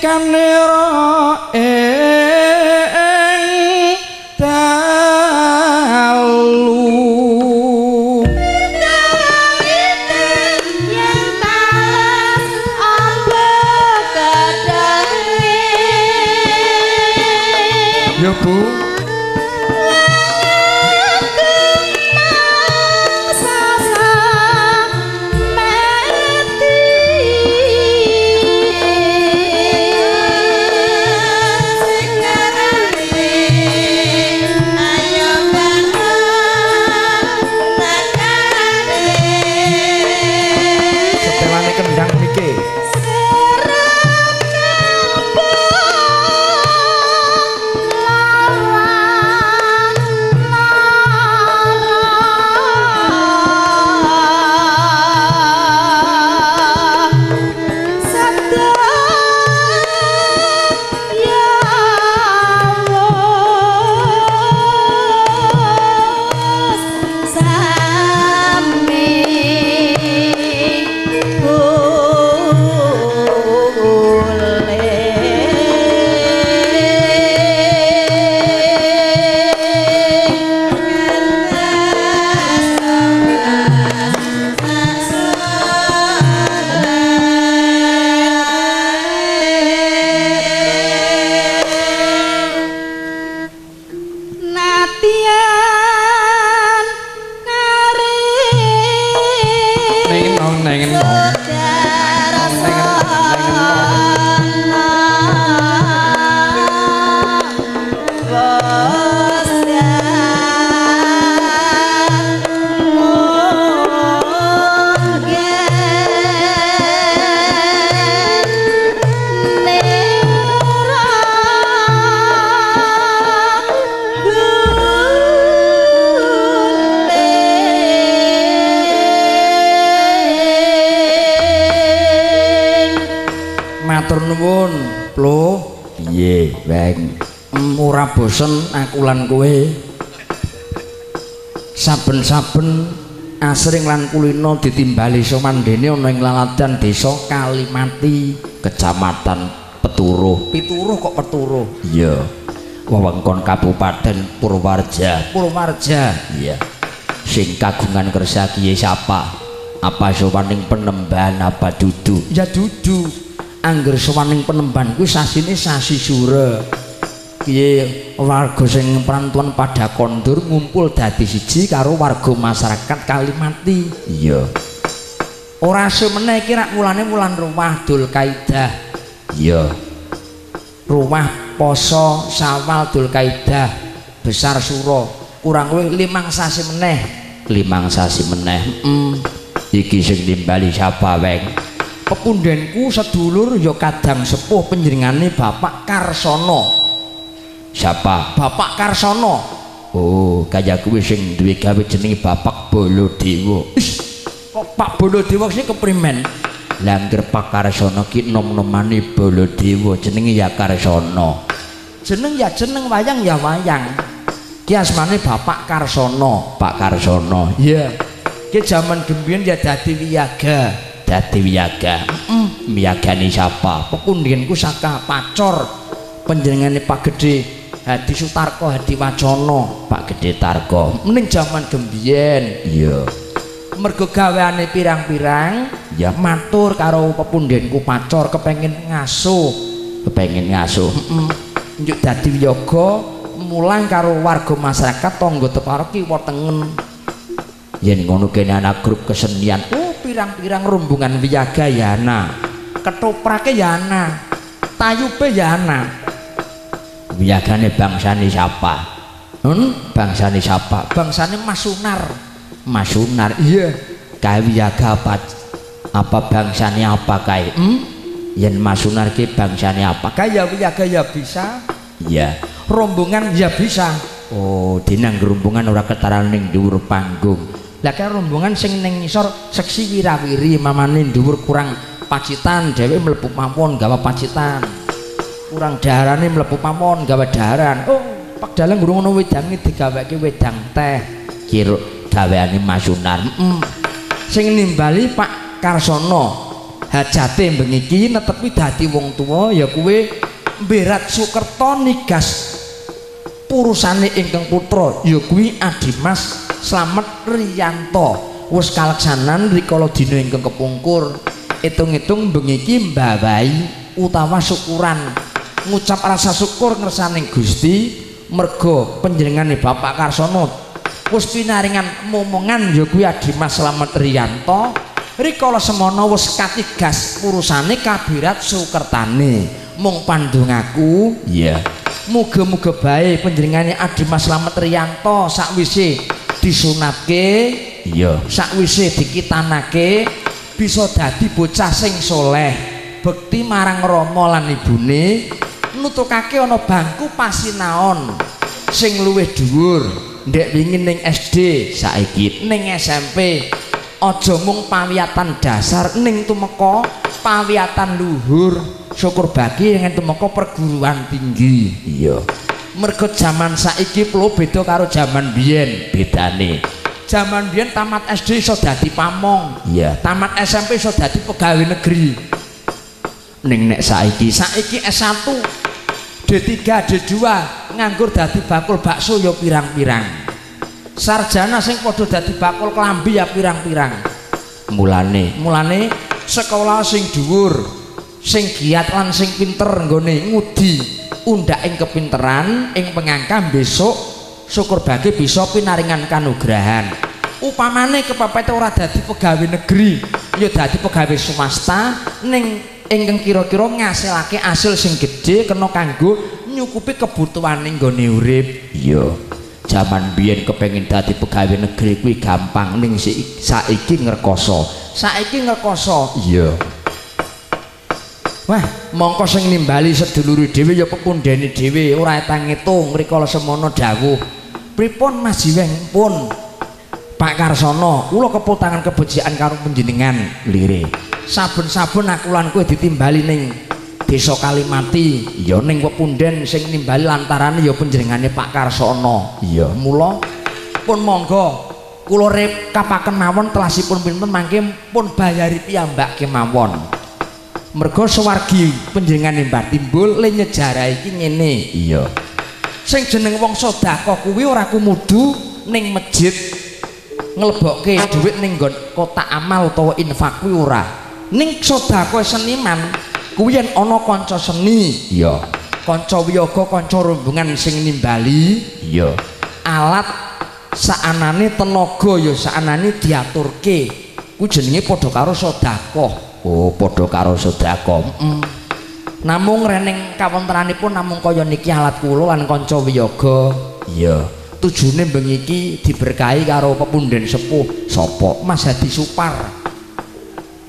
Kanera ing dalu yen tales amba kadhange. Ya Bu. Setelane kendang niki. Natian Neng nong neng nong. Matur nuwun, Plo. Piye, Weng? Ora bosen aku lan kowe. Saben-saben asring lan kulino ditimbali somandene ana ing laladan desa Kalimati, Kecamatan Peturuh. Pituruh kok Peturuh? Iya. Wewengkon Kabupaten Purwareja. Purwareja. Iya. Sing kagungan kersa kiye sapa? Apa sowan ning penembahan apa dudu? Ya dudu. Angger sowan ning penembahan kuwi sasine sasi sura. Kiye warga sing prantuan pada kondur ngumpul dadi siji karo warga masyarakat Kalimati. Iya. Ora semene iki rak mulane wulan Ruwah Dzulkaidah. Iya. Ruwah poso Syawal Dzulkaidah besar sura kurang luwih 5 sasi meneh. 5 sasi meneh. Iki sing nimbali sapa, Weng? Pepundenku sedulur ya kadang sepuh panjenengane Bapak Karsono. Siapa? Bapak Karsono. Oh, kaya kuwi sing duwe gawe jenenge Bapak Baladewa. Kok Pak Baladewa sih keprimen? Lah angger Pak Karsono ki nom-nomane Baladewa, jenenge ya Karsono. Jeneng ya jeneng, wayang ya wayang. Ki asmane Bapak Karsono. Pak Karsono. Iya. Ki jaman gembiyen ya dadi wiyaga. Dadi wiyaga. Wiyagane sapa? Pepundenku saka Pacor panjenengane Pak Gedhe Hadi Sutarko Hadi Wacono. Pak Gedhe Tarko. Ning jaman gembiyen. Iya. Mergo gaweane pirang-pirang, ya matur karo pepundenku Pacor kepengin ngasuh. Kepengin ngasuh. Njuk dadi wiyaga mulang karo warga masyarakat tangga teparo kiwa tengen. Yen ngono kene ana grup kesenian. Oh, pirang-pirang rombongan wiyaga ya ana. Ketoprake ya ana. Tayube ya ana. Wiyagane bangsane sapa? Bangsane sapa? Bangsane Mas Sunar. Mas Sunar. Iya. Kae wiyaga apa? Apa bangsane apa kae? Yen Mas Sunar ki bangsane apa? Kaya wiyaga ya bisa. Iya. Rombongan ya bisa. Oh, dinang rombongan ora ketaran ning dhuwur panggung. Lah kae rombongan sing ning ngisor seksi wirawiri mamane dhuwur kurang pacitan dheweke mlebu mawon gawa pacitan. Kurang daharane mlebu mawon gawa daharan. Oh, Pak Dalang gurung ono wedange digaweke wedang teh. Kira gaweane Mas Sunar. Sing nimbali Pak Karsono. Hajate bengi iki netepi dadi wong tuwa ya kuwe Mberat Sukerta nigas purusane ingkang putra ya kuwi Adimas Slamet Riyanto. Wis kaleksanan rikala dina ingkang kepungkur. Itung-itung bengi iki mbawahi utawa syukuran, ngucap rasa syukur ngersaning Gusti merga panjenengane Bapak Karsono wis pinaringan momongan ya kuwi Adimas Slamet Riyanto. Rikala semono wis katigas purusane kabirat sukertane. Mung pandongaku iya, muga-muga bae panjenengane Adimas Slamet Riyanto sakwise disunatke, iya, sakwise dikitanake bisa dadi bocah sing soleh, bekti marang rama lan ibune, nutukake ana bangku pasinaon sing luwih dhuwur. Ndek wingi ning SD, saiki ning SMP. Aja mung pawiyatan dasar ning tumeka pawiyatan luhur. Syukur bagi yen tumeka perguruan tinggi. Iya. Mergo jaman saiki plo beda karo jaman biyen, bedane. Jaman biyen tamat SD iso dadi pamong. Iya, tamat SMP iso dadi pegawai negeri. Ning nek saiki, saiki S1, D3, D2 nganggur dadi bakul bakso ya pirang-pirang. Sarjana sing padha dadi bakul klambi ya pirang-pirang. Mulane sekolah sing dhuwur, sing giat lan sing pinter nggone ngudi undhak ing kepinteran ing pengangkah besok syukur bagi bisa pinaringan kanugrahan. Upamane kepepet ora dadi pegawai negeri, ya dadi pegawai swasta ning ingkang kira-kira ngasilake asil sing gedhe kena kanggo nyukupi kebutuhane nggone urip. Iya. Jaman biyen kepengin dadi pegawai negeri kuwi gampang, ning saiki ngrekoso. Saiki ngrekoso. Iya. Wah, mongko sing nimbali sedulure dhewe ya pepundhene dhewe, ora etang-etung rikala semono dawuh. Pripun Mas Jiweng pun Pak Karsono, kula keputangan kebejikan karo panjenengan lire. Saben-saben aku lan kowe ditimbali ning Desa Kalimati, ya ning pepunden sing nimbali lantarane ya panjenengane Pak Karsono. Iya. Mula pun monggo kula rekapaken mawon telasipun pinten mangke pun bayari piyambak kemawon. Mergo sewargi panjenengane Mbah Timbul le nyejarah iki ngene. Iya. Sing jeneng wong sedekah kuwi ora kumudu ning masjid nglebokke dhuwit ning nggon kotak amal utawa infak kuwi ora. Ning sedekah seniman kuwi yen ana kanca seni, iya, kanca wiyaga, kanca rombongan sing nimbali, iya, alat saanane tenaga ya saanane diaturke, kuwi jenenge padha karo sedekah. Oh, padha karo sedekah. Namung reneng kawontenanipun namung kaya niki alat kula lan kanca wiyaga. Iya. Tujune bengi iki diberkahi karo pepunden sepuh sapa? Mas Hadi Supar.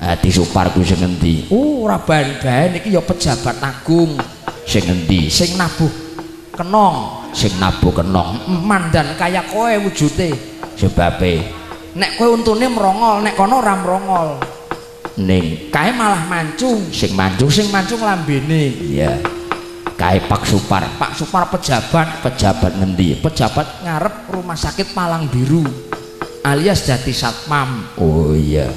Hadi Supar kuwi sing endi? Oh, ora baen-baen iki ya pejabat agung. Sing endi? Sing nabuh kenong. Sing nabuh kenong. Mandan kaya kowe wujute. Sebabe nek kowe untune mrongol, nek kono ora mrongol. Ning kae malah mancung. Sing mancung, sing mancung lambene. Iya. Kae Pak Supar. Pak Supar pejabat. Pejabat ngendi? Pejabat ngarep rumah sakit Palang Biru alias dadi satpam. Oh iya.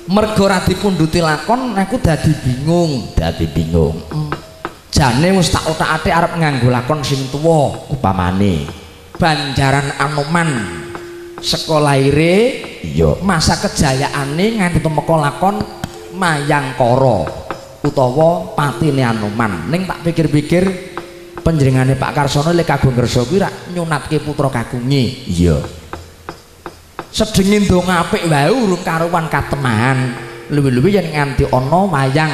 Mergo ra dipunduti lakon aku dadi bingung. Dadi bingung. Jane wis tak otak-atik arep nganggo lakon sing tuwa, upamane Banjaran Anoman. Sekolaire iya, masa kejayaane nganti tumeka lakon Mayangkara utawa Patine Anoman. Ning tak pikir-pikir panjenengane Pak Karsono lek kagung kersa kuwi rak nyunatke putra kagunge. Iya. Sedenge ndonga apik wae urung karuan katemahan. Luwih-luwih yen nganti ana wayang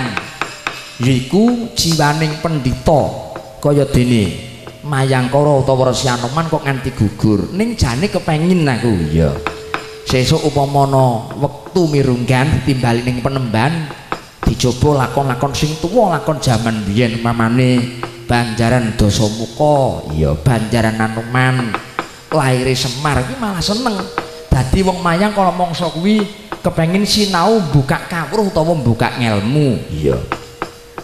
yaiku jiwaning pendhita kaya dene Mayangkara utawa Resi Anoman kok nganti gugur. Ning jane kepengin aku. Iya. Sesuk upama ana wektu mirunggan ditimbali ning penemban dicoba lakon-lakon sing tuwa, lakon jaman biyen mamane Banjaran Dasamuka, iya, Banjaran Anoman, laire Semar kuwi malah seneng. Dadi wong mayang kala mangsa kuwi kepengin sinau buka kawruh utawa buka ngelmu. Iya.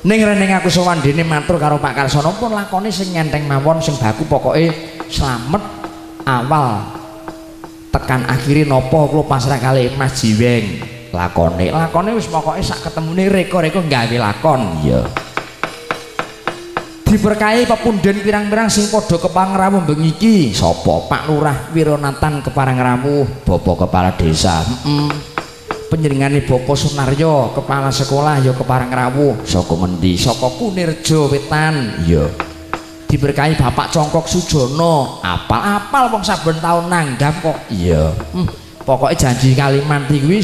Ning reneng aku sowan dene matur karo Pak Karsono pun lakone sing nyenteng mawon sing baku pokoke slamet awal tekan akhire napa kula pasrah kalih Mas Jiweng Lakone. Lakone wis pokoke sak ketemune reka-reka gawe lakon. Iya. Diberkahi pepundhen pirang-pirang sing padha kepareng rawuh bengi iki. Sapa? Pak Lurah Wironatan kepareng rawuh, Bapak Kepala Desa. Heeh. Panjenengane Bapak Sunaryo, kepala sekolah ya kepareng rawuh. Saka ngendi? Saka Kunirjo Wetan. Iya. Diberkahi Bapak Congkok Sujono. Apal-apal wong saben taun nanggap kok. Iya. Pokoke janji Kalimanti kuwi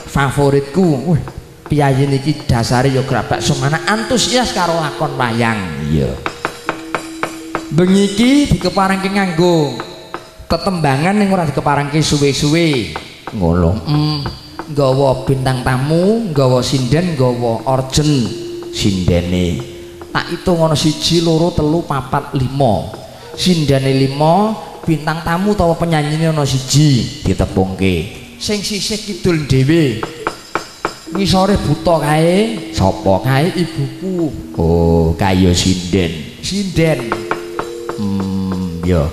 favoritku. Wih, piyayi niki dasare ya Grabak Sumana antusias karo lakon wayang. Iya. Bengi iki dikeparengke nganggo tetembangan ning ora dikeparengke suwe-suwe. Ngono. Nggawa bintang tamu, nggawa sinden, nggawa orjen sindene. Tak hitung ana 1 2 3 4 5. Sindene 5, bintang tamu utawa penyanyine ana 1 ditepungke. Sing sisih kidul dhewe. Ngisore buta kae, sapa kae? Ibuku. Oh, kaya sinden. Sinden. Ya.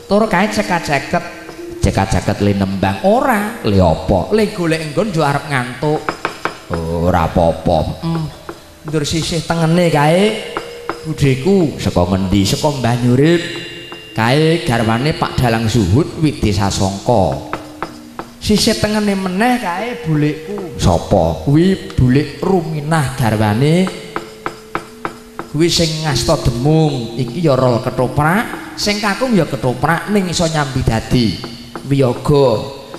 Tur kae cekak-ceket. Cekak-ceket le nembang ora, le apa? Le golek nggon yo arep ngantuk. Oh, ora apa-apa. Ndur sisih tengene kae budheku saka ngendi? Saka Banyurip. Kae garwane Pak Dalang Suhud Widi Sasongko. Sisih tengene meneh kae bulekku. Sapa? Kuwi bulik Ruminah garwane kuwi sing ngasta demung. Iki ya rol ketoprak, sing kakung ya ketoprak ning iso nyambi dadi wiyaga.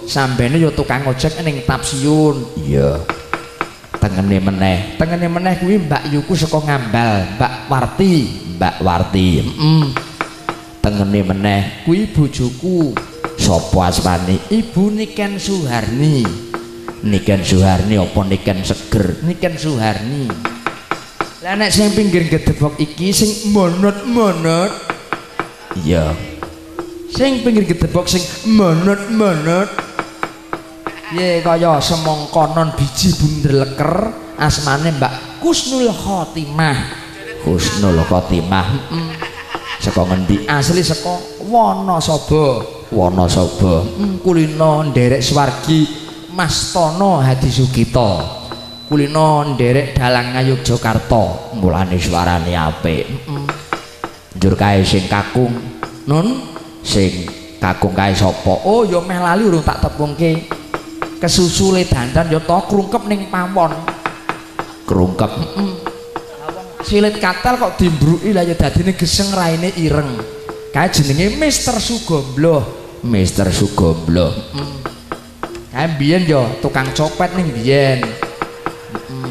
Sambene ya tukang ojek ning Tapsiun. Iya. Tengene meneh, tengene meneh kuwi Mbak Yuku saka Ngambal, Mbak Warti, Mbak Warti. Tengene meneh kuwi bojoku. Sapa asmane? Ibu Niken Suharni. Niken Suharni apa Niken Seger? Niken Suharni. Lah nek sing pinggir gedebok iki sing monot-monot. Iya. Sing pinggir gedebok sing monot-monot. Piye kaya semangka non biji bunder leker asmane Mbak Kusnul Khotimah. Kusnul Khotimah. Saka ngendi? Asli saka Wonosobo. Wonosobo. Kulino nderek swargi Mas Tono Hadi Sugito. Kulino nderek dalang Ngayogyakarta. Mulane suarane apik. Njur kae sing kakung. Nun sing kakung kae sapa? Oh ya meh lali urung tak tepungke. Kesusu le dandan ya to krungkep ning pawon. Krungkep. Silit katel kok dimbruki lah ya dadine geseng raine ireng. Kae jenenge Mister Sugombloh. Mister Sugombloh. Kae biyen ya tukang copet ning biyen.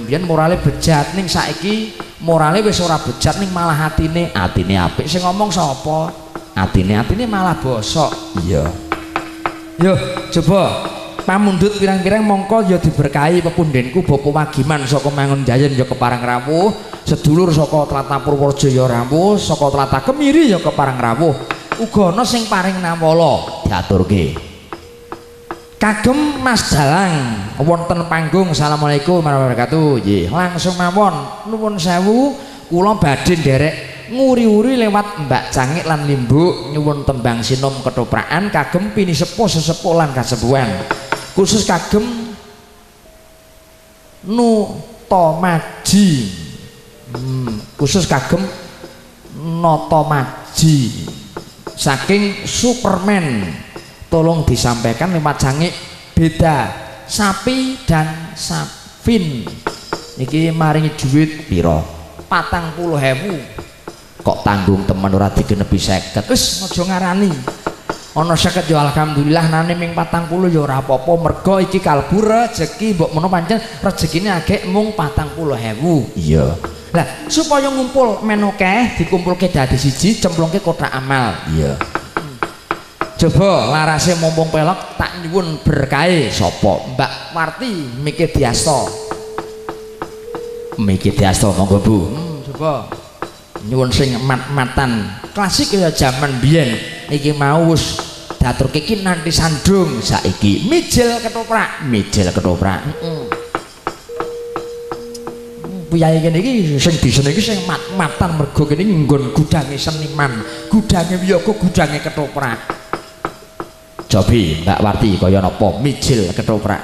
Biyen morale bejat ning saiki morale wis ora bejat ning malah atine, atine apik. Sing ngomong sapa? Atine, atine malah bosok. Iya. Yo coba pamundhut pirang-pirang mongko ya diberkahi pepundhenku Bapak Wagiman saka Mangunjayen ya kepareng rawuh, sedulur saka tlatah Purworejo ya rawuh, saka tlatah Kemiri ya kepareng rawuh. Uga ana sing paring nawala diaturke. Kagem Mas Dalang wonten panggung. Assalamualaikum warahmatullahi wabarakatuh. Nggih, langsung mawon nuwun sewu kula badhe nderek nguri-uri lewat Mbak Cangik lan Limbuk nyuwun tembang sinom ketoprakan kagem pinisepuh sesepuh lan kasepuhan. Khusus kagem Notomaji. Khusus kagem Notomaji saking Superman. Tolong disampaikan lewat Cangik beda sapi dan sapin. Iki maringi duit pira? 40.000. Kok tanggung temen ora digenepi 50. Wis aja ngarani. Ana 50 ya alhamdulillah, nane ming 40 ya ora apa-apa mergo iki kalbu rejeki mbok menawa pancen rejekine agek mung 40.000. Iya. Lah supaya ngumpul men akeh dikumpulke dadi siji cemplungke kotak amal. Iya. Coba larase mumpung pelok tak nyuwun berkahe sapa? Mbak Warti Miki Diasto. Miki Diasto monggo Bu. Coba nyuwun sing mat-matan klasik ya jaman biyen. Iki mau wis diaturke iki nanti sandung saiki mijil ketoprak, mijil ketoprak. Piyayi kene iki sing disenengi iki sing mat-matan mergo kene nggon gudange seniman, gudange wiyaga, gudange ketoprak. Cobi Mbak Warti kaya napa mijil ketoprak.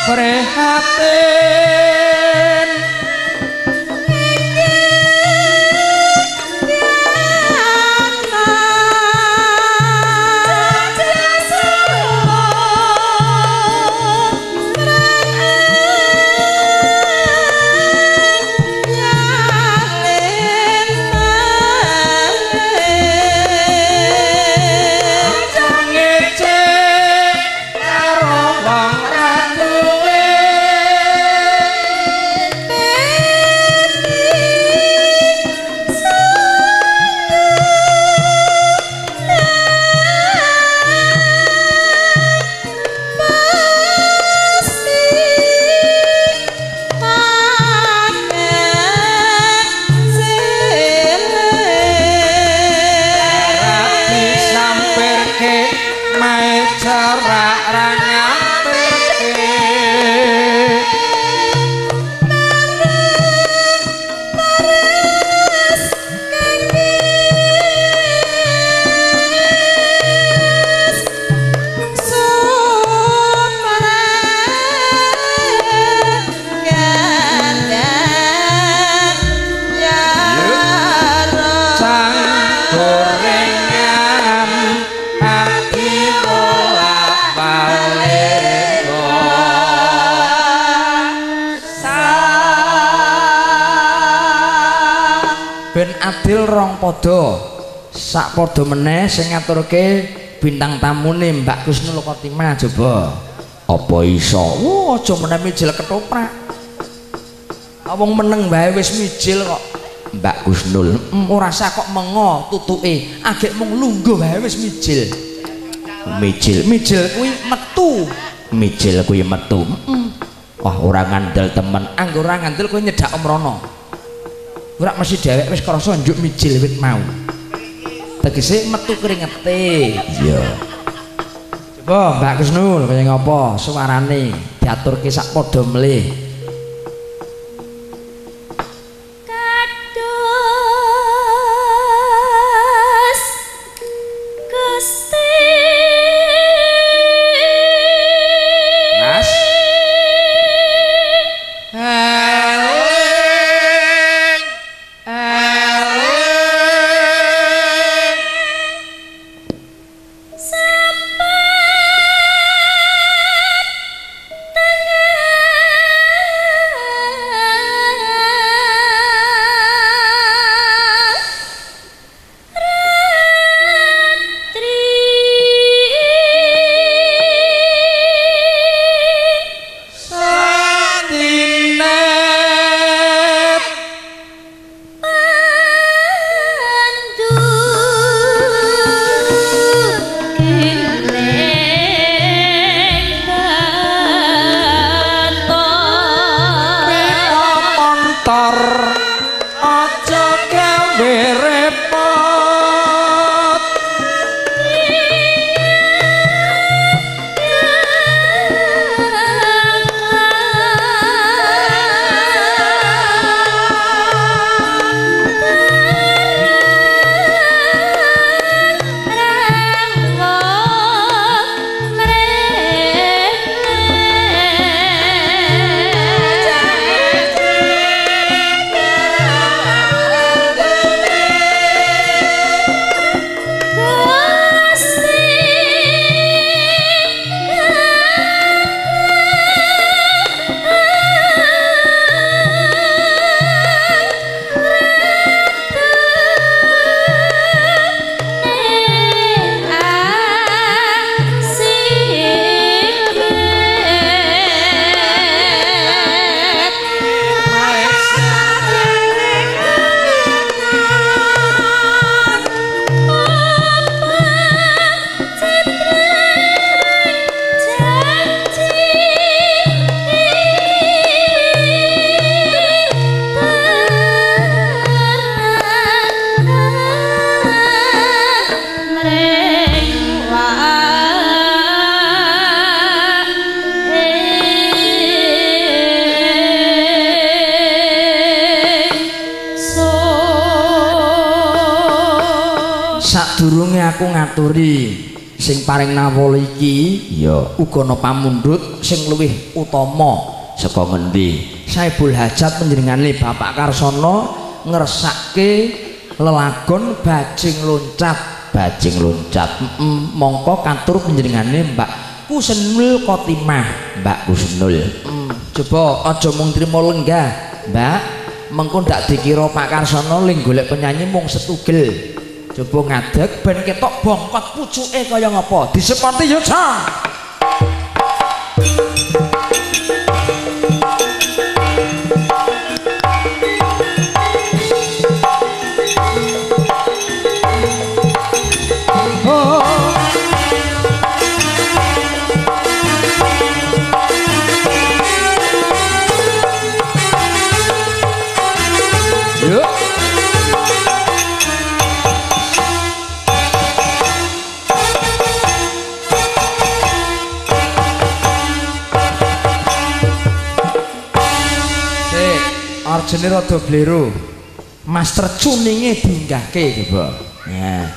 Prihatin ben adil rong padha sak padha meneh sing ngaturke bintang tamune Mbak Khusnul Khotimah coba apa iso. Wah, aja meneh mijil ketoprak, wong meneng wae wis mijil kok Mbak Khusnul. Ora sah kok mengo tutuke, agek mung lungguh wae wis mijil. Mijil, mijil kuwi metu, mijil kuwi metu. Wah, ora ngandel temen, anggo ora ngandel kowe nyedak omrono. Ora mesti dhewek wis krasa njuk mijil wit mau. Tegese metu kringete. Iya. Coba Mbak Khusnul kaya ngapa suarane diaturke sak padha mlih. Kados Gusti Mas sampai tengah. aku ngaturi sing paring nawala iki iya uga ana pamundhut sing luwih utama. Saka ngendi? Saibul Hajat panjenengane Bapak Karsono ngersake lelagon Bajing Loncat. Bajing Loncat. Mongko katur panjenengane Mbak Kusenul Khotimah. Mbak Kusenul. Coba aja mung trimo lenggah, Mbak. Mengko ndak dikira Pak Karsono ling golek penyanyi mung setugel. Coba ngadeg ben ketok bongkot pucuke kaya ngapa. Disepoti yo, Cak. Arjene rada blero. Master tuninge diunggahke coba. Nah,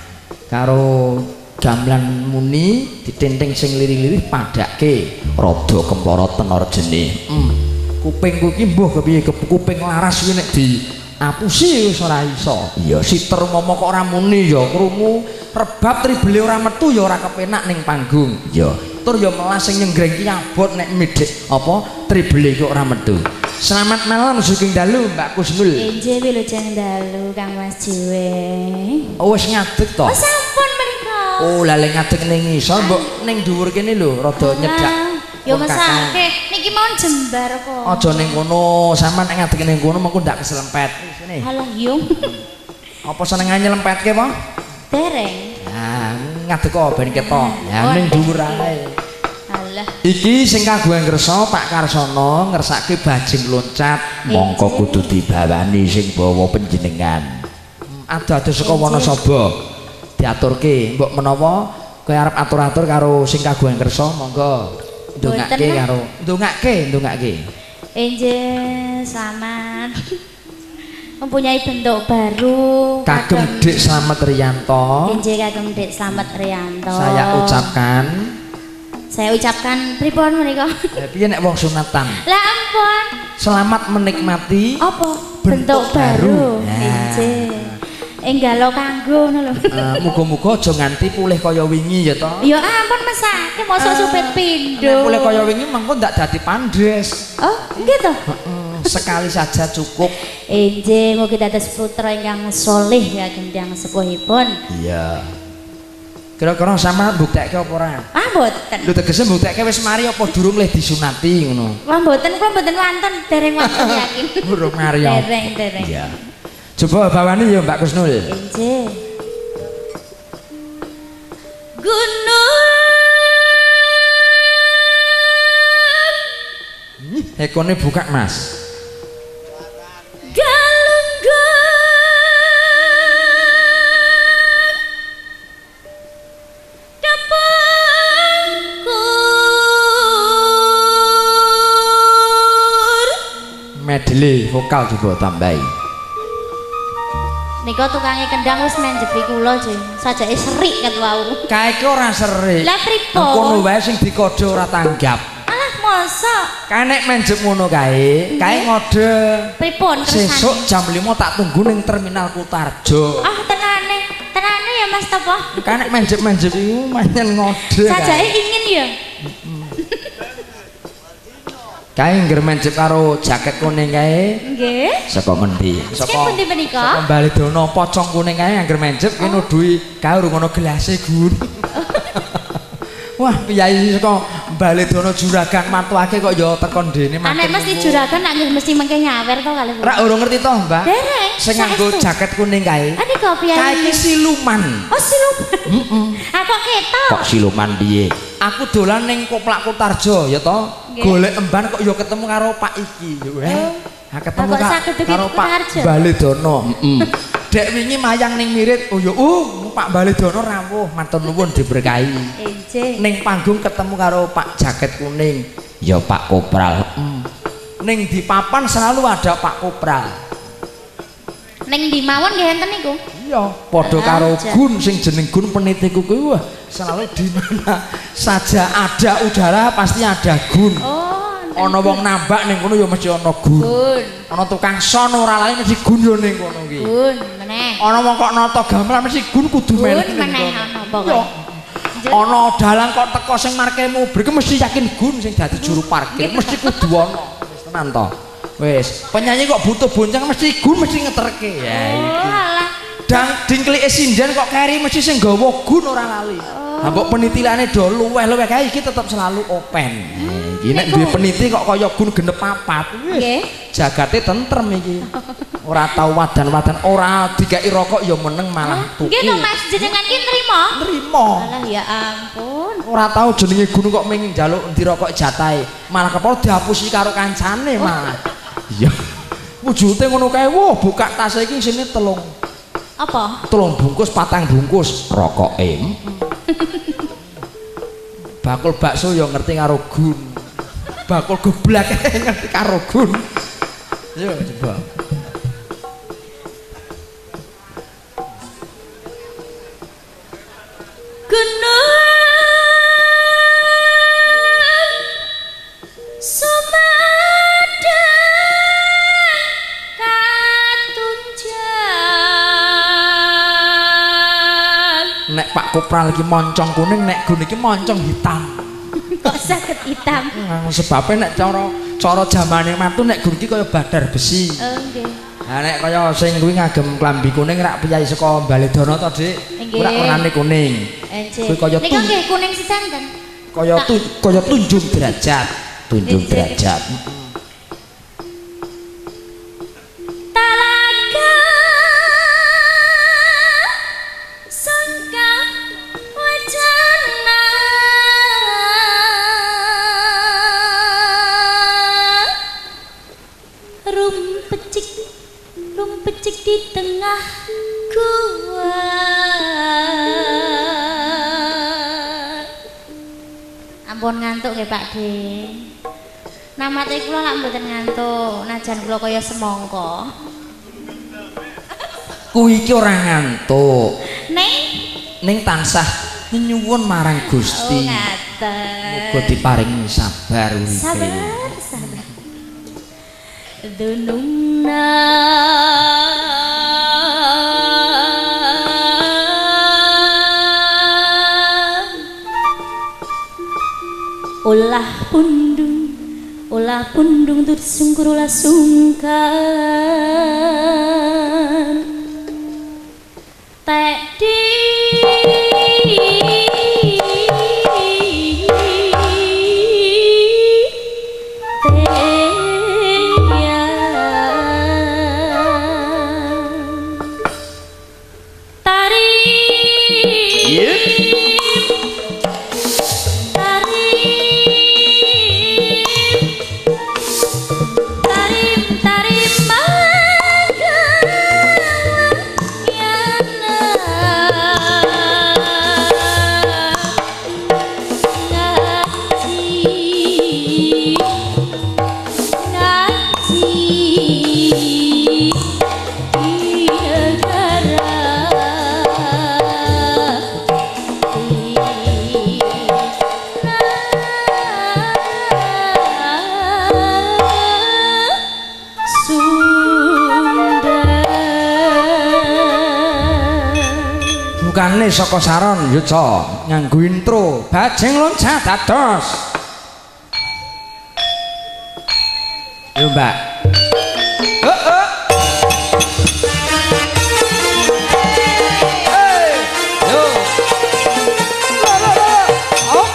karo gamelan muni ditenteng sing lirih-lirih padake. Rada kemploroten arjene. Kupingku iki mbuh kepiye, kuping laras kuwi nek diapusi wis ora iso. Iya, siter momo kok ora muni ya krungu, rebab tribele ora metu ya ora kepenak ning panggung. Iya. Tur ya melas sing nyenggreng ki abot nek midhek apa tribele kok ora metu. Selamat malam sugeng dalu Mbak Kusnul. Injih wilujeng dalu Kang Mas Jiwe. Oh wis ngadeg to? Oh sampun menika. Oh lha lek ngadeg ning ngisor mbok ning dhuwur kene lho rada nyedak. Ya mesake niki mawon jembar kok. Aja ning kono, sampean nek ngadeg ning kono mengko ndak keslempet. Sini. Halah yung. Apa senengane nyelempetke apa? Dereng. Nah, ngadeg kok ben ketok. Ya ning dhuwur ae. Alah. Iki sing kagungan kersa Pak Karsono ngersake Bajing Loncat. Mongko kudu dibawani sing bawa panjenengan. Ado-ado saka Wonosobo diaturke, mbok menawa kowe arep atur-atur karo sing kagungan kersa monggo. Ndongake karo ndongake, ndongake. Enjih, selamat mempunyai bentuk baru. Kagem Dik Slamet Riyanto. Enjih kagem Dik Slamet Riyanto. Saya ucapkan pripun menika? Lah piye nek wong sunatan? Lah ampun. Selamat menikmati apa? Bentuk baru. Enjih. Enggalo kanggo ngono lho. Muga-muga aja nganti pulih kaya wingi ya to. Ya ampun mesake mosok supit pindho. Nek pulih kaya wingi mengko ndak dadi pandhes. Oh, nggih to. Sekali saja cukup. Enjih, mugi dados putra ingkang soleh kagem tiyang sepuhipun. Iya. Kira-kira sama mbuktekke apa ora? Ah mboten. Lho tegese mbuktekke wis mari apa durung leh disunati ngono? Wah mboten, kula mboten wonten, dereng wonten yakin. Durung mari. Dereng, dereng. Iya. Coba bawani ya Mbak Kusnul. Enjih. Gunung. Ekone buka Mas. Medley vokal coba tambahi. Nika tukange kendang wis menjepi kula, Jeng. Sajake serik ket wau. Kae ki ora serik. Lah pripun? Kono wae sing dikode ora tanggap. Alah mosok. Kae nek menjep ngono kae, kae ngode. Pripun kersane? Sesuk jam 5 tak tunggu ning Terminal Kutarjo. Ah tenane. Tenane ya Mas Topo. Kae nek menjep-menjep iku manyen ngode. Sajake ingin ya. Kae ngger menjep karo jaket kuning kae. Nggih. Saka ngendi? Saka pundi menika? Saka Baledono pocong kuning kae angger menjep ki nuduhi kae urung ana gelase gun. Wah, piyai saka Baledono juragan matuake kok ya teko ndene matur. Nek mesti juragan nek mesti mengke nyawer to kalih. Rak urung ngerti to, Mbak? Dereng. Sing nganggo jaket kuning kae. Ah nika piyai. Kae ki siluman. Oh, siluman. Heeh. Ah kok ketok. Kok siluman piye? Aku dolan ning Koplak Kutarjo ya to. Golek emban kok ya ketemu karo Pak iki. Ha ketemu karo Pak Baledono. Heeh. Dek wingi mayang ning Mirit. Oh ya Pak Baledono rawuh, matur nuwun diberkahi. Enjih. Ning panggung ketemu karo Pak jaket kuning. Ya Pak Kopral. Ning di papan selalu ada Pak Kopral. Ning ndi mawon nggih enten niku. Iya, padha karo gun sing jeneng gun penitiku kuwi wah selalu di mana saja ada udara pasti ada gun. Oh, ana wong nambak ning kono ya mesti ana gun. Ana tukang son ora lali mesti gun yo ning kono ki. Gun meneh. Ana wong kok nata gamelan mesti gun kudu melu ning kono. Ana pokoke. Ana dalang kok teko sing marke mubrik mesti yakin gun sing dadi juru parkir mesti kudu ana. Wis tenan to. Wis, penyanyi kok butuh bonceng mesti gun mesti ngeterke. Ya iki. Dang dingklike sinden kok keri mesti sing gawa gun ora lali. Ha mbok penitilane do luweh-luweh kae iki tetep selalu open. Iki nek duwe peniti kok kaya gun genep papat. Wis, jagate tentrem iki. Ora tau wadan-wadan, ora dikai rokok ya meneng malah tuku. Nggih to Mas, jenengan ki nrimo? Nrimo. Alah ya ampun. Ora tau jenenge gun kok ming njaluk endi rokok jatahe, malah kepol dihapusi karo kancane malah. Iya. Wujude ngono kae, wah buka tas iki isine telung. Apa? Telung bungkus, patang bungkus rokoke. Bakul bakso ya ngerti karo gun. Bakul geblak ngerti karo gun. Yo coba. Gunung Sumadang katunjang. Nek Pak Kopral iki moncong kuning, nek gun iki moncong hitam. Kok saged hitam? Sebabnya nek cara jamane mantu nek gun iki kaya badar besi. Oh nggih. Lah nek kaya sing kuwi ngagem klambi kuning rak piyai saka Baledono to, Dik. Kuwi rak warnane kuning. Kuwi kaya niku nggih kuning sedanten. Kaya kaya tunjung derajat, tunjung derajat. Talaga sangka wacana rum pecik di tengah gua. Ampun ngantuk nggih Pak De. Namate kula lak mboten ngantuk, najan kula kaya semangka. Kuwi iki ora ngantuk. Ning tansah nyuwun marang Gusti. Oh ngaten. Muga diparingi sabar uripe. Sabar, sabar. Dunungna ulah pundung tur sungkur ulah sungkan tek di Bukane saka saron yuca nganggo intro bajing loncat dados. Yo Mbak. Heeh. Hey, yo. Lo lo lo. Oh.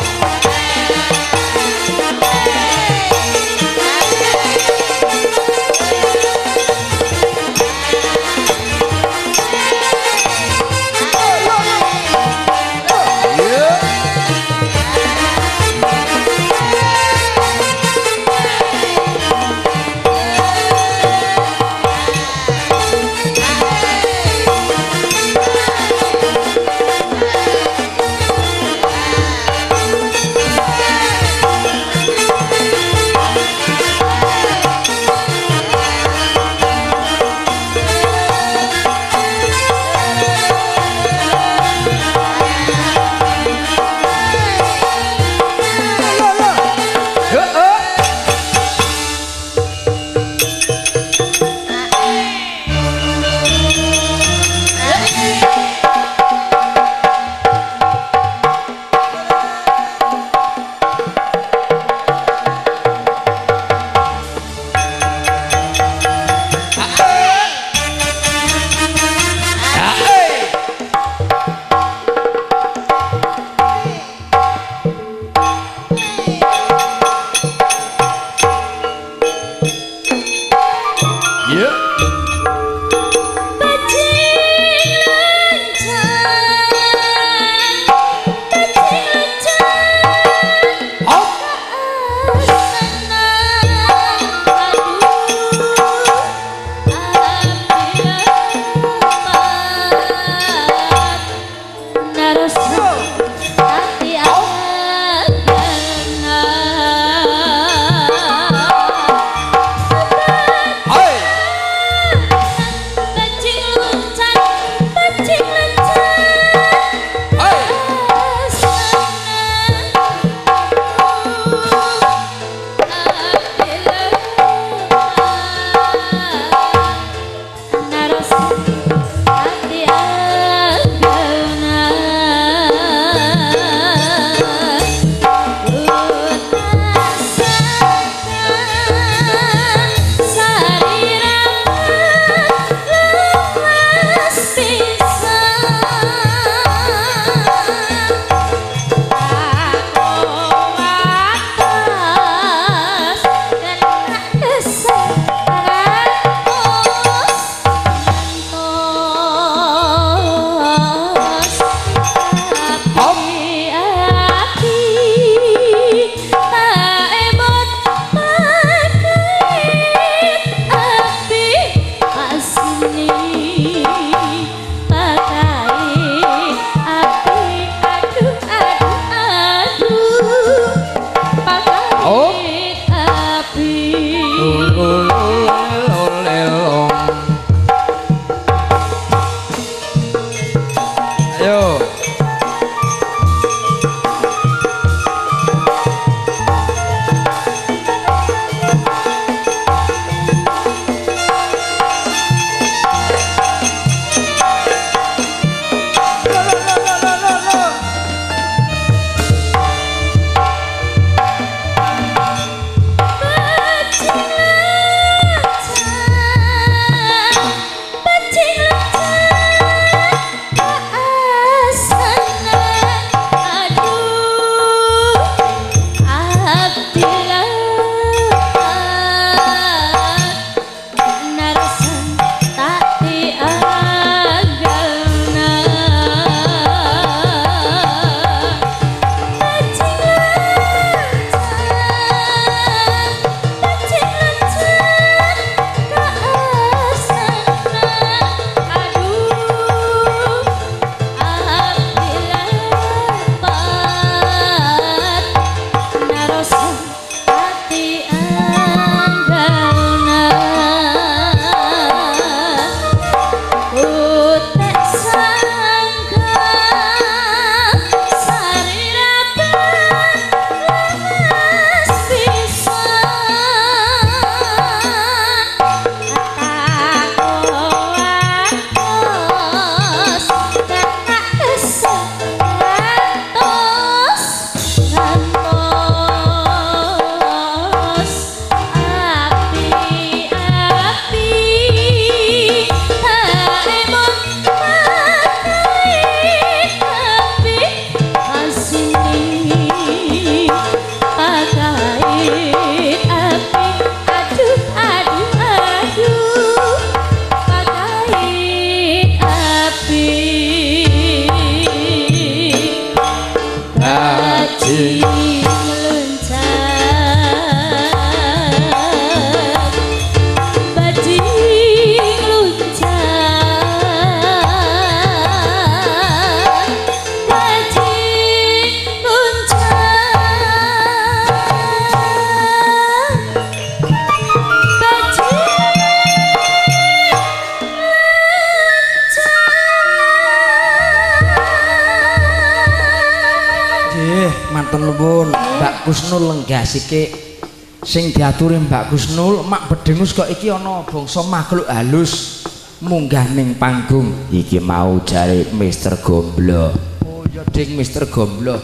Bajing loncat, bajing loncat, bajing loncat, bajing loncat. Nggih, matur nuwun Mbak Kusnul lenggah sikik. Sing diaturi Mbak Kusnul, mak bedengus kok iki ana bangsa makhluk halus munggah ning panggung. Iki mau jare Mister Gomblo. Oh ya ding Mister Gomblo.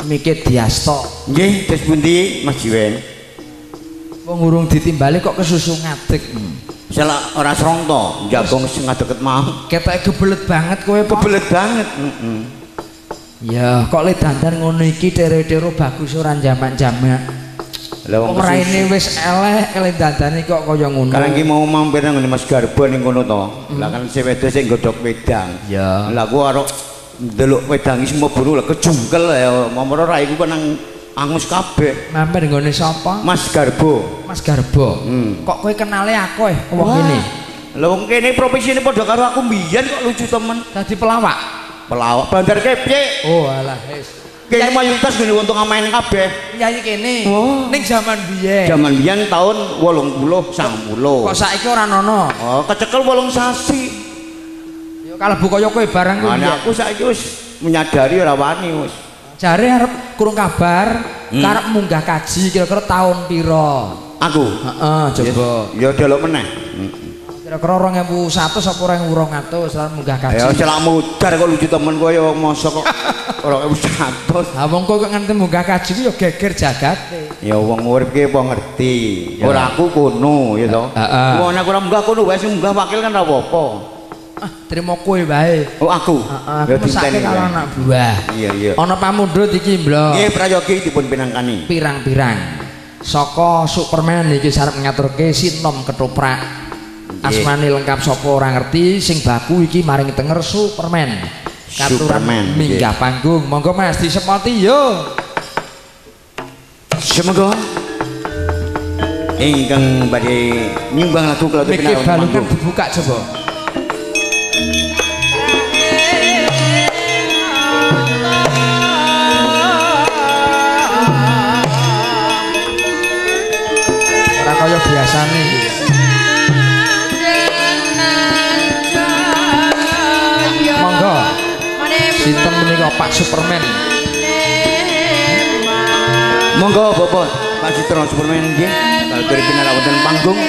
Mike diasta. Nggih, terus pundi Mas Jiwen? Wong urung ditimbali kok kesusu ngadeg. Salah ora srongto, njagong sing ngadeket mau. Ketoke kebelet banget kowe, Pak. Kebelet banget, heeh. Ya, kok le dandan ngono iki tero-tero bagus ora jamak-jamak. Lah wong raine wis elek, le dandane kok kaya ngono. Karang iki mau mampir nang ngene Mas Garbo ning kono to. Lah kan si wedok sing godhog wedang. Ya. Lah aku arep ndelok wedang iki mlebu lho kejungkel ya. Momoro raiku kok nang angus kabeh. Mampir nggone sapa? Mas Garbo. Mas Garbo. Kok kowe kenale aku wong kene? Lah wong kene profesine padha karo aku mbiyen kok lucu temen. Dadi pelawak. Pelawak Bandar Kepyek. Oh alah wis. Kene mayoritas ngene wong tukang main kabeh. Priyayi kene. Oh. Ning jaman biyen. Jaman biyen tahun 80 90. Kok saiki ora nono? Oh, kecekel 8 sasi. Ya kalebu kaya kowe barang kuwi. Nah, aku saiki wis menyadari ora wani wis. Jare arep kurung kabar, karep munggah kaji kira-kira tahun pira? Aku? Heeh, coba. Ya delok meneh. Kira-kira 2100 apa 2200 lan munggah kaji. Ya selak mudar kok lucu temen kowe ya mosok kok 2100. Ha wong kok nganti munggah kaji ku ya geger jagate. Ya wong urip ki apa ngerti. Ora aku kono ya to. Wong aku ora munggah kono wae sing munggah wakil kan ora apa-apa. Ah, trimo kowe wae. Oh aku. Heeh, aku mesake karo anak buah. Iya iya. Ana pamundhut iki, Mbok. Nggih, prayogi dipun pinangkani. Pirang-pirang. Saka Superman iki arep ngaturke sinom ketoprak. Asmane lengkap sapa ora ngerti, sing baku iki maring tenger Superman. Katuran minggah panggung. Monggo Mas disepoti yo. Semoga ingkang badhe nyumbang lagu kula pinangkani. Balungan dibuka coba. Ora kaya biasane iki. Monggo. Sinten menika Pak Superman? Monggo Bapak Pak Citra Superman nggih. Kalih pinarak wonten panggung.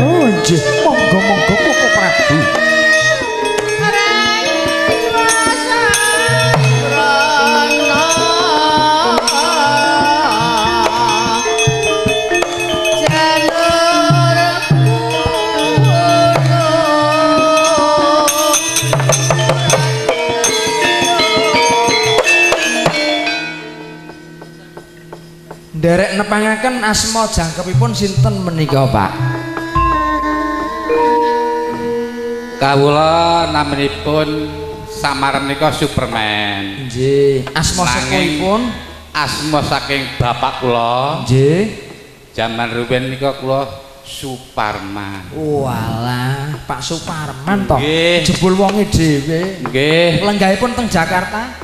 Oh nggih, monggo monggo Bapak Prabu. Nderek nepangaken asma jangkepipun sinten menika Pak? Kawula naminipun samar menika Superman. Nggih. Asma sepuhipun? Asma saking bapak kula. Nggih. Jaman rumiyin nika kula Suparman. Walah, Pak Suparman toh. Nggih. Jebul wonge dhewe. Nggih. Lenggahipun teng Jakarta?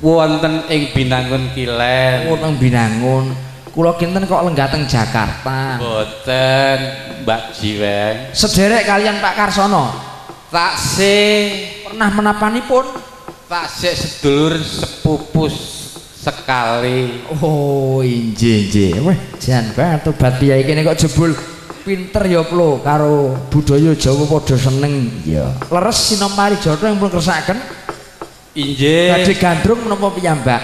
Wonten ing Binangun Kilen. Wonten Binangun. Kula kinten kok lenggah teng Jakarta. Mboten, Mbak Jiweng. Sederek kalian Pak Karsono. Taksih pernah menapanipun? Taksih sedulur sepupu sekali. Oh, injih injih. Wah, jan banget tobat piyai kene kok jebul pinter ya plo karo budaya Jawa padha seneng. Iya. Leres sinom parijata yang pun kersakaken. Injih. Badhe gandrung menapa piyambak?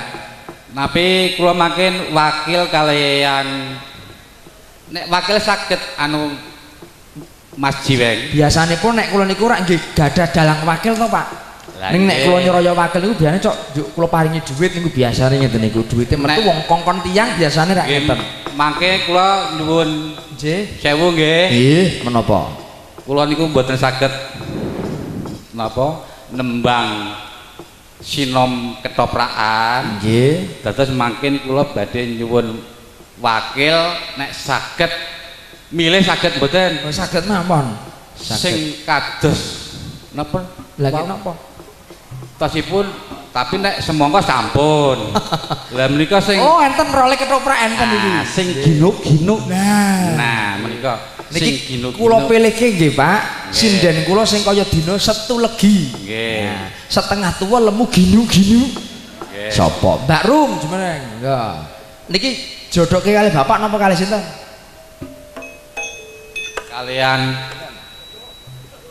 Napi kula mangkin wakil kalian nek wakil saged anu Mas Jiweng. Biasanipun nek kula niku rak nggih gadah dalang wakil to, Pak. Ning nek kula nyeraya wakil niku biasane cok kula paringi dhuwit niku biasane ngeten niku. Dhuwite metu wong kongkon tiyang biasane rak ngeten. Mangke kula nyuwun nggih. Sewu nggih. Nggih, menapa? Kula niku mboten saged napa nembang sinom ketoprakan. Nggih. Dados mangkin kula badhe nyuwun wakil nek saged milih saged mboten? Oh, saged mawon. Sing kados napa? Lha napa? Tosipun tapi nek semangka sampun. Lah menika sing oh enten role ketoprak enten iki. Sing ginuk-ginuk. Nah, nah menika sing ginuk. Kula pilihke nggih, Pak. Sinden kula sing kaya dina Setu Legi. Nggih. Nah, setengah tua lemu ginu-ginu. Nggih. Sapa? Mbak Rum jumeneng. Ya. Niki jodoke kalih bapak napa kalih sinten? Kalian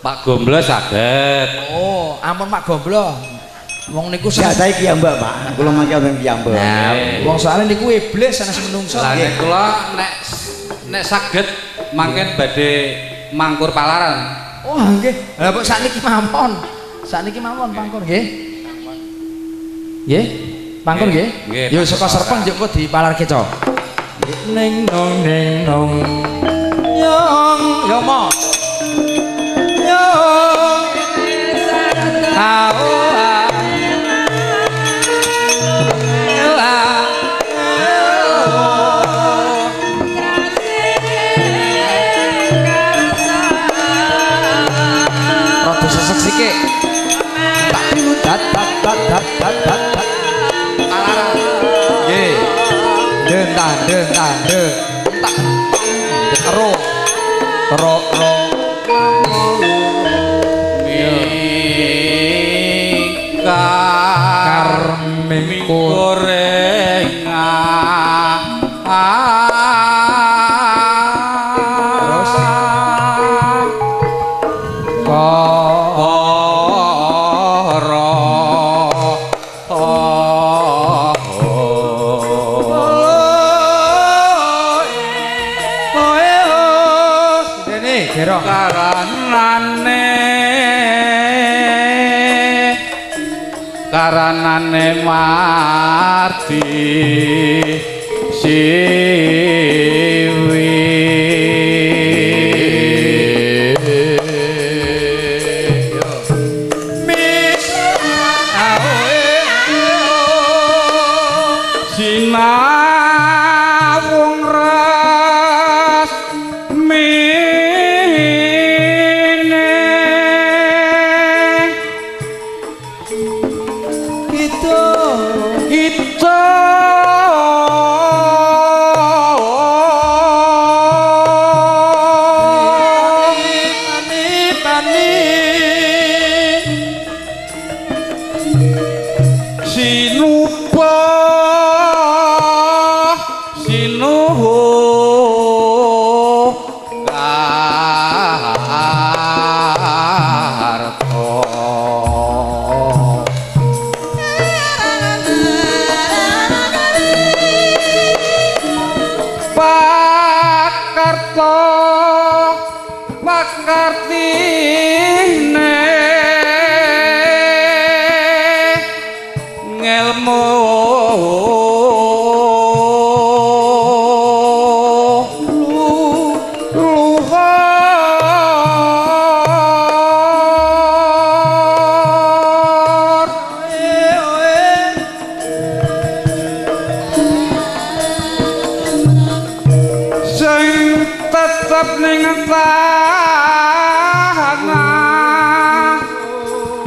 Pak Gomblo saged. Oh, ampun Pak Gomblo. Wong niku saya ki mbak, Pak. Kula mangke wonten piyambak. Nah, wong soalnya niku iblis sanes menungso. Lah nek kula nek saged mangken badhe mangkur palaran. Oh, nggih. Lah kok sakniki mawon. Sakniki mawon pangkur nggih. Nggih. Pangkur nggih. Yo saka Serpeng njuk kok dipalarke, Cok. Ning nong ning nong. Nyong yo mo. Nyong. Ao tak tak tak tak tak tak tak palaran nggih den tan den tak ro ro ro karming terus karanane mardi siwi sinawung ras mine kita pani sinupa sinuhu karto. Pakarto pakartine ngelmu luhur sing tetep ning tanah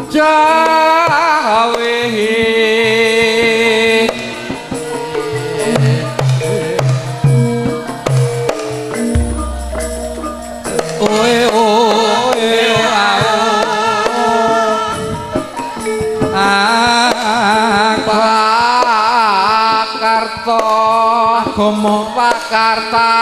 Jawi. Oe oe Pakarto agama pakartane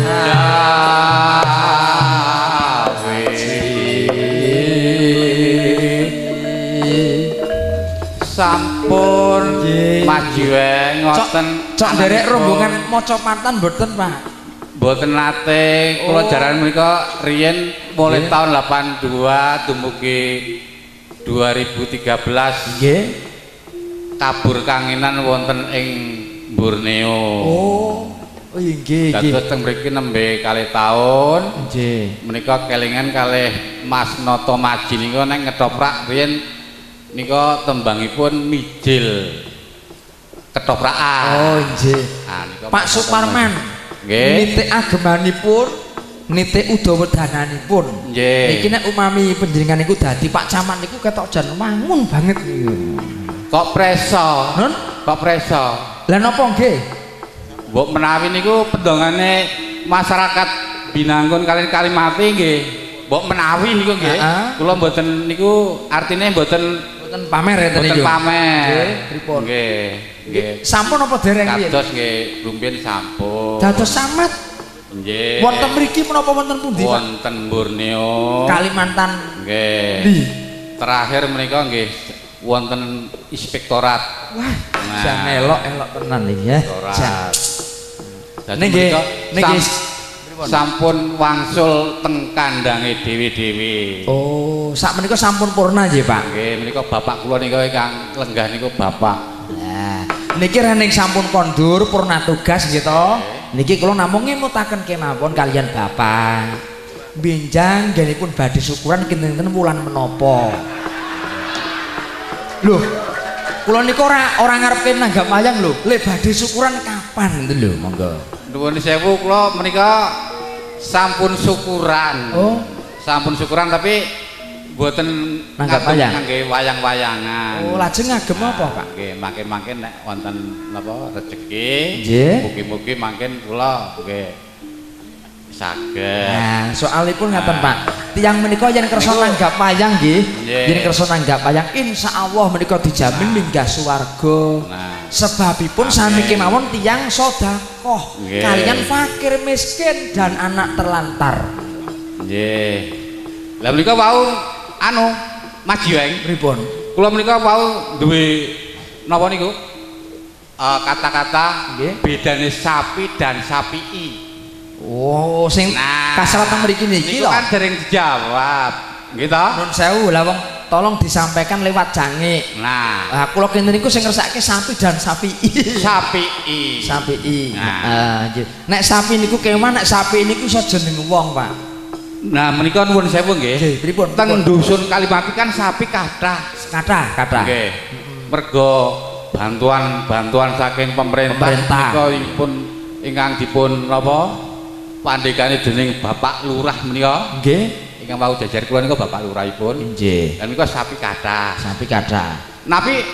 Jawi sampun majiweng ngoten. Cok nderek rombongan maca mantan mboten, Pak? Mboten nate kula jaran menika riyen mulai tahun 82 dumugi 2013. Nggih. Tabur kangenan wonten ing Borneo. Oh, inggih nggih. Dados teng mriki nembe kalih taun. Nggih. Menika kelingan kalih Mas Noto Maji nika nek ngetoprak riyen nika tembangipun mijil ketoprakan. Oh, nggih. Ah nika Pak Suparman. Nggih. Nitik agemanipun, nitik udawedananipun. Nggih. Niki nek umami panjenengan niku dadi Pak Camat niku ketok jan wangun banget niku. Kok preso? Nun? Kok preso? Lah napa nggih? Mbok menawi niku pendongane masyarakat Binangun kaliyan Kalimati nggih. Mbok menawi niku nggih. Kula mboten niku artine mboten pamer ya mboten pamer. Nggih, pripun? Nggih, nggih. Sampun apa dereng riyen? Dados nggih, rumpin sampun. Dados camat. Nggih. Wonten mriki menapa wonten pundi, Pak? Wonten Borneo. Kalimantan. Nggih. Terakhir menika nggih wonten inspektorat. Wah, jan elok-elok tenan iki ya. Niki niki sampun wangsul teng kandange dhewe-dhewe. Oh, sak menika sampun purna nggih, Pak. Nggih, menika bapak kula nika ingkang lenggah niku bapak. Lah, niki rening sampun kondur purna tugas nggih to. Niki kula namung ngemutaken kemawon kaliyan bapak. Benjang nggenipun badhe syukuran kinten-kinten wulan menapa. Loh, kula niku ora ngarepke nanggap wayang lho. Lek badhe syukuran kapan ngoten lho, monggo. Nuwun sewu kula menika sampun syukuran. Oh, sampun syukuran tapi mboten nanggap wayang. Ngangge wayang-wayangan. Oh, lajeng ngagem apa, Pak? Nggih, mangke-mangke nek wonten napa rejeki, mugi-mugi mangken kula nggih saged. Nah, soalipun ngaten, Pak. Tiyang menika yen kersa nanggap wayang nggih, yen kersa nanggap wayang insyaallah menika dijamin minggah swarga. Nah. Sebabipun sami kemawon tiyang sedekah kaliyan fakir miskin dan anak terlantar. Nggih. Lah menika wau anu Mas Jiweng pripun? Kula menika wau duwe napa niku? Kata-kata bedane sapi dan sapii. Oh, sing nah, kasrat teng mriki niki lho. Niku kan dereng dijawab. Nggih to? Nun sewu lah wong tolong disampaikan lewat cangik. Nah, ah kula kinten niku sing ngersake sapi dan sapii. Sapii. Sapii. Heeh, nggih. Nek sapi niku kewan, nek sapi niku iso jeneng wong, Pak. Nah, menika nuwun sewu nggih. Nggih, pripun? Teng dusun Kalimati kan sapi kathah. Kathah, kathah. Nggih. Mergo bantuan-bantuan saking pemerintah menika pun ingkang dipun napa pandhekane dening Bapak Lurah menika. Nggih. Ingkang wau jajar kula niku Bapak Lurahipun. Nggih. Lan menika sapi kathah. Sapi kathah. Napi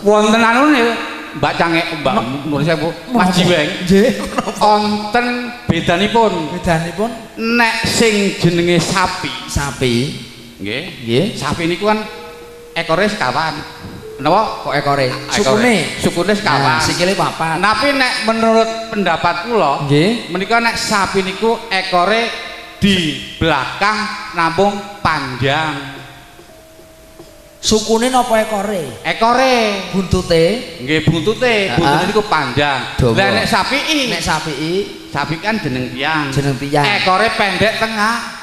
wonten anune Mbak Cangek, Mbak Nur sewu, Mas Jiweng. Nggih. Wonten bedanipun. Bedanipun nek sing jenenge sapi. Sapi. Nggih. Nggih. Sapi niku kan ekore sekawan. Napa kok ekore? Sukune, sukune sekawan. Nah, sikile papat. Tapi nek menurut pendapat kula, nggih, menika nek sapi niku ekore di belakang nampung panjang. Sukune napa ekore? Ekore. Buntute? Nggih, buntute. Buntute niku panjang. Lah nek sapii, nek sapii, sapi kan jeneng tiyang. Jeneng tiyang. Ekore pendek tengah.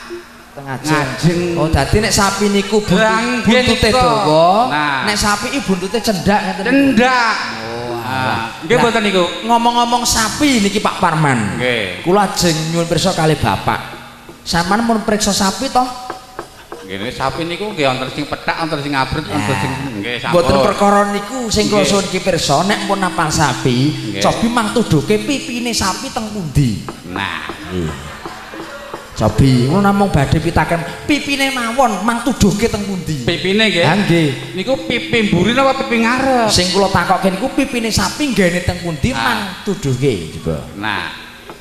Ngajeng. Oh, dadi nek sapi niku buntute dawa, nek sapi buntute cendak ngeten. Cendak. Oh, alah. Nggih mboten niku. Ngomong-ngomong sapi niki Pak Parman. Nggih. Kula ajeng nyuwun pirsa kalih Bapak. Sampeyan mun priksa sapi toh? Nggih, sapi niku nggih wonten sing pethak, wonten sing abrit, wonten sing nggih sampun. Mboten perkara niku sing kula suwun ki pirsa nek pun napal sapi, cobi mang tuduhke pipine sapi teng pundi. Nah, nggih. Cobi ngono namung badhe pitaken pipine mawon mang tuduhke teng pundi? Pipine nggih. Ha nggih. Niku pipi mburi napa pipi ngarep? Sing kula takokke niku pipine sapi nggene teng pundi mang tuduhke coba. Nah,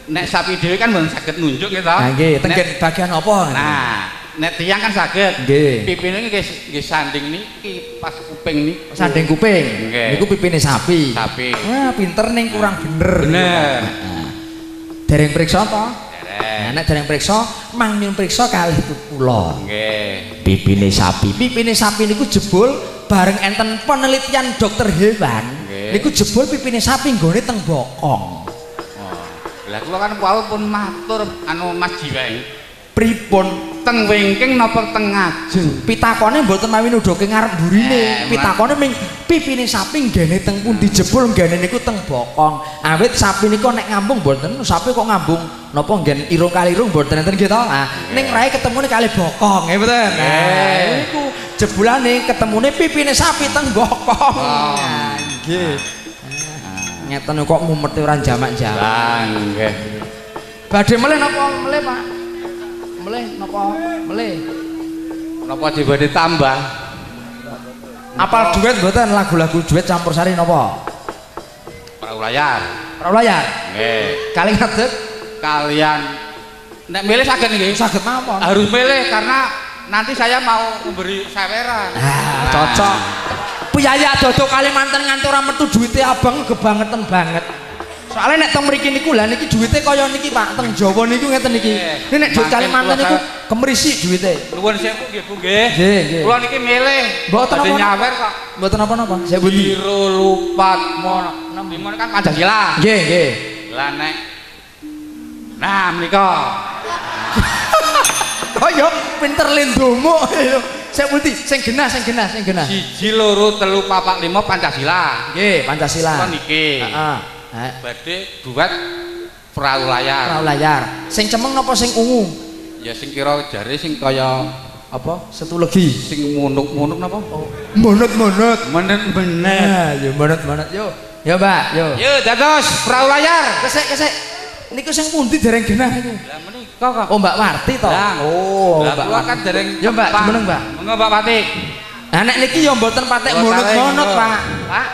nek sapi dhewe kan mboten saged nunjuk nggih to. Ha nggih, teng bagian apa? Nah, nek tiyang kan saged. Nggih. Pipine nggih sanding niki pas kuping niku. Sanding kuping. Niku pipine sapi. Sapi. Wah, pinter ning kurang bener. Bener. Dereng priksa to? Nah, nek dereng priksa, mang nyuwun priksa kalih kula. Nggih. Pipine sapi. Pipine sapi niku jebul bareng enten penelitian dokter hewan. Niku jebul pipine sapi nggone teng bokong. Oh. Lah kula kan wau pun matur anu Mas Jiweng. Pripun? Teng wingking napa teng ngajeng? Pitakone mboten mawi nuduhke ngarep mburine. Pitakone ming pipine sapi nggene teng pundi jebul nggene niku teng bokong. Awit sapi niku nek ngambung mboten, sapi kok ngambung napa nggen irung kali irung mboten enten nggih to. Ah, ning rae ketemune kali bokong, nggih mboten. Nah, niku jebulane ketemune pipine sapi teng bokong. Nah, nggih. Ngeten kok mumete ora jamak-jamak. Lah nggih. Badhe melih napa melih, Pak? Melih napa melih? Napa dibadhe tambah? Apal duet mboten lagu-lagu duet campur sari napa? Perahu layar. Perahu layar. Nggih. Kali ngadeg kalian nek milih saged nggih? Saged mawon. Harus milih karena nanti saya mau memberi saweran. Ah, cocok. Piyayi adodo Kalimantan nganti ora metu duwite abang kebangetan banget. Soalnya nek teng mriki niku lah niki duwite kaya niki Pak, teng Jawa niku ngeten niki. Ini nek duit Kalimantan niku kemerisik duwite. Nuwun sewu nggih Bu nggih. Nggih, nggih. Kula niki milih. Mboten napa nyawer kok. Mboten napa-napa. Saya pundi? Jiro lupat mono. 65 kan Pancasila. Nggih, nggih. Lah nek nah menika. Kaya pinter lendomo. Saya pundi? Sing genah, sing genah, sing genah. 1 2 3 4 5 Pancasila. Nggih, Pancasila. Kula niki. Heeh. Badhe buat perahu layar. Perahu layar. Sing cemeng napa sing ungu? Ya sing kira jare sing kaya apa? Setu legi. Sing munuk-munuk napa? Oh. Monot-monot. Menet-menet. Nah, ya monot-monot yo. Yo, Mbak, yo. Yo dados perahu layar. Kesek-kesek. Niku sing pundi dereng genah niku? Lah menika kok. Oh, Mbak Warti to. Oh, Mbak Warti kan dereng. Yo, Mbak, jumeneng, Mbak. Monggo Mbak Warti. Nah, nek niki yo mboten patek monot-monot, Pak. Pak.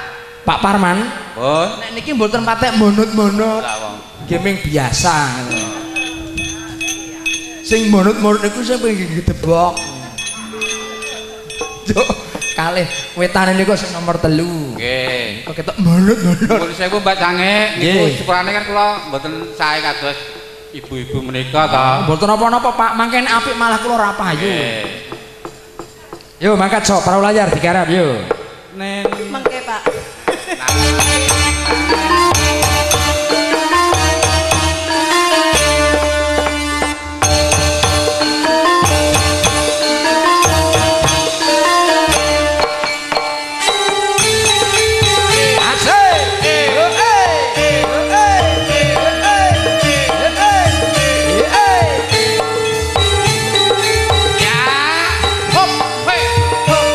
Pak Parman. Oh. Nek niki mboten patek monot-monot. Nggih ming biasa. Sing monot-monot niku sing pengen gedebok. Yo, kalih wetane niku sing nomor 3. Nggih. Kok ketok monot-monot. Nuwun sewu Mbak Cange, niku sepurane kan kula mboten sae kados ibu-ibu menika to. Mboten napa-napa Pak, mangken apik malah kula ora payu. Yo mangkat sok perahu layar digarap yo. Nen mengke Pak. Ya. Hop, hey, hop.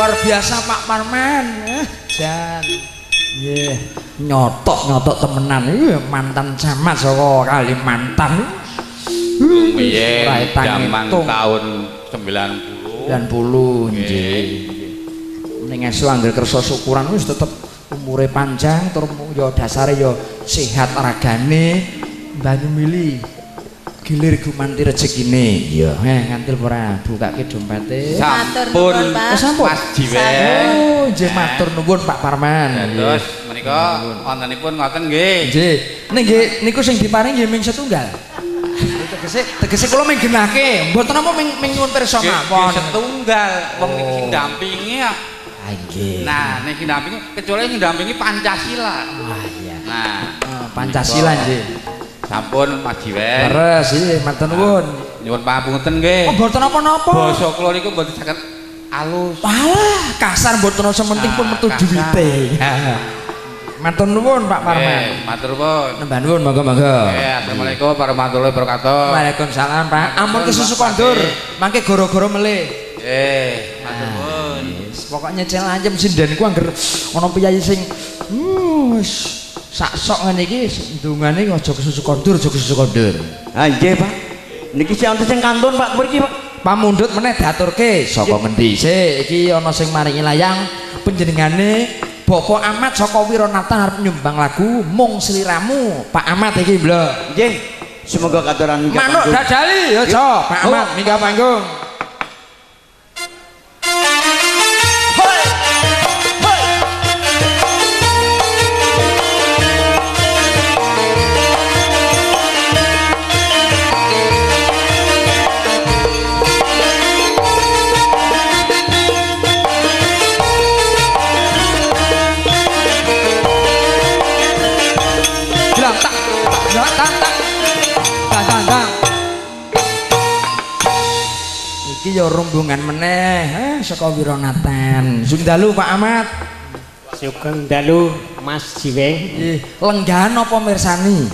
Luar biasa Pak Parman. Jan. Nggih, nyotok-nyotok temenan. Mantan camat saka Kalimantan. Piye jaman tahun 90. 90 nggih. Ning esuk anggere kersa syukuran wis tetep umure panjang tur ya dasare ya sehat ragane banyu mili. Gilir gumanti rezekine. Iya, ngantil ora bukake dompete. Sampun Mas Jiwen. Oh, nggih matur nuwun Pak Parman. Terus menika wontenipun ngoten nggih. Nggih. Ning nggih niku sing diparing nggih ming setunggal. Tegese kula ming genahke, mboten napa ming nyuwun pirsa mawon. Setunggal wong niki sing ndampingi ya. Ah nggih. Nah, niki ndampingi kecuali sing ndampingi Pancasila. Ah iya. Nah, Pancasila nggih. Sampun Mas Jiwen. Leres nggih, matur nuwun. Nyuwun pangapunten nggih. Oh, mboten napa-napa. Basa kula niku mboten saged alus. Walah, kasar mboten sementing pun metu duwite. Matur nuwun Pak Parman. Matur nuwun. Nembah nuwun monggo-monggo. Nggih, assalamualaikum warahmatullahi wabarakatuh. Waalaikumsalam Pak. Ampun kesusu kondur, mangke goro-goro melih. Nggih, matur nuwun. Pokoke nyecel ayem sinden ku angger ana piyayi sing wis sak sok ngene iki ndongane aja kesusu kondur, aja kesusu kondur. Ha nggih, Pak. Niki sing wonten sing kantun Pak mriki, Pak. Pamundhut meneh diaturke saka ngendi sik iki ana sing maringi layang panjenengane Bapak Ahmad saka Wiranata arep nyumbang lagu Mung Sliramu. Pak Ahmad iki lho. Nggih. Semoga katuran minggah panggung. Manuk dadali ya, Jo. Pak Ahmad minggah panggung. Iki ya rombongan meneh saka Wiranatan. Sugeng dalu Pak Ahmad. Sugeng dalu Mas Jiweng. Nggih, lenggahan apa mirsani?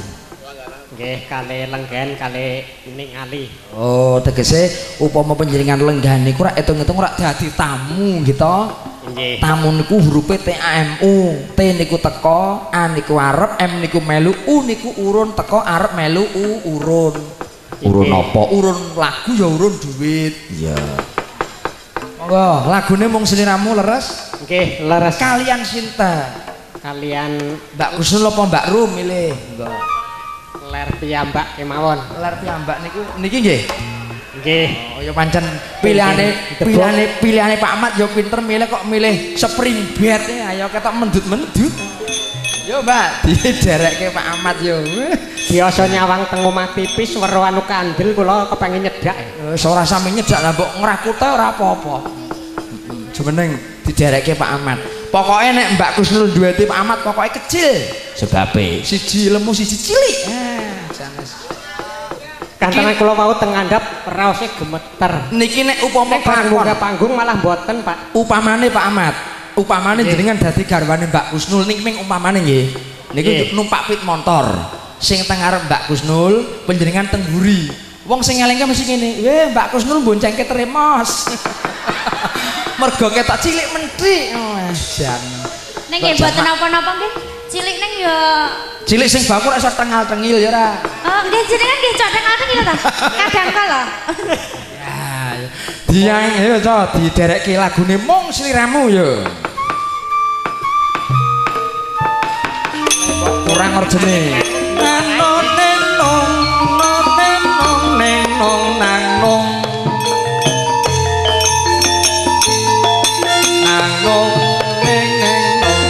Nggih, kalih lenggahan kalih ningali. Oh, tegese upama panjenengan lenggahan niku rak etung-etung rak dadi tamu gitu. Nggih. Tamu niku hurufe T A M U. T niku teko, A niku arep, M niku melu, U niku urun, teko arep melu U urun. Urun apa? Urun lagu ya urun duit. Iya. Monggo, lagune Mung Sliramu leres? Nggih, leres. Kalian sinten? Kalian Mbak Kusnul apa Mbak Rum milih? Monggo. Ler piyambak kemawon. Ler piyambak niku niki nggih. Nggih. Oh ya pancen pilihane Pak Ahmad ya pinter milih kok milih spring bed ayo ketok mendut-mendut. Yo Mbak, diderekke Pak Ahmad yo. Biasa nyawang teng omah tipis weruh anu kandel kula kepengin nyedak. Wis ora sami nyedak lah mbok ngrakute ora apa-apa. Jumeneng diderekke Pak Ahmad. Pokoke nek Mbak Kusnul duwete Pak Ahmad pokoke kecil. Sebabe siji lemu siji cilik. Ah, sanes. Kantenan kula wau teng ngandhap raose gemeter. Niki nek upama panggung malah mboten, Pak. Upamane Pak Ahmad, upamane jenengan dadi garwane Mbak Kusnul niki ming umpamane nggih. Niku numpak pit motor. Sing teng ngarep Mbak Kusnul, panjenengan teng mburi. Wong sing ngelingke mesti ngene, "Weh, Mbak Kusnul boncengke teremos." Mergo ketok cilik menthik. Oh, jan. Ning nggih mboten napa-napa nggih. Cilik ning ya cilik sing baku ora iso tengal-tengil ya ora. Oh, nggih jenengan nggih cok tengal-tengil ta. Kadang kala. Ya. Diang ayo co diderekke lagune Mung Sliramu yo. Kurang orjene. Nano nenong nenong nenong nang nong. Nang nong neng neng nong.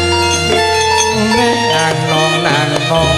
Neng nang nong nang nong.